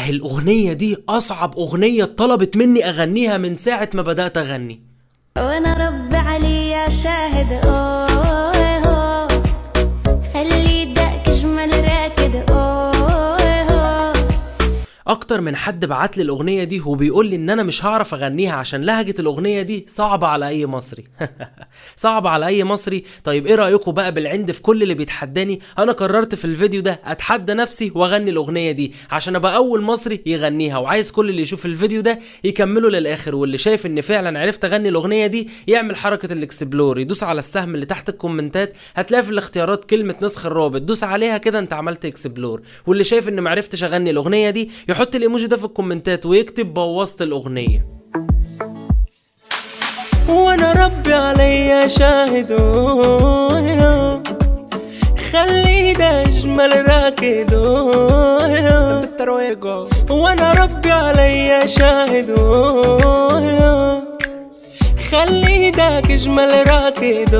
اهي الاغنية دي اصعب اغنية اتطلبت مني اغنيها من ساعة ما بدات اغني. وانا رب علي يا شاهد اوه خلي دقك جمل راكد اوه. اكتر من حد بعت لي الاغنية دي وبيقول لي ان انا مش هعرف اغنيها عشان لهجه الاغنية دي صعبة على اي مصري. صعبة على اي مصري. طيب ايه رايكم بقى بالعند في كل اللي بيتحداني؟ انا قررت في الفيديو ده اتحدى نفسي واغني الاغنية دي عشان ابقى اول مصري يغنيها، وعايز كل اللي يشوف الفيديو ده يكمله للاخر، واللي شايف ان فعلا عرفت اغني الاغنية دي يعمل حركة ال explore، يدوس على السهم اللي تحت الكومنتات، هتلاقي في الاختيارات كلمة نسخ الرابط، دوس عليها كده انت عملت explore. واللي شايف ان معرفتش اغني الاغنية دي يحط الايموجي ده في الكومنتات ويكتب بوظت الاغنية. وانا ربي عليا شاهد خلي ده اجمل راكد، وانا ربي عليا شاهد خلي ده اجمل راكد.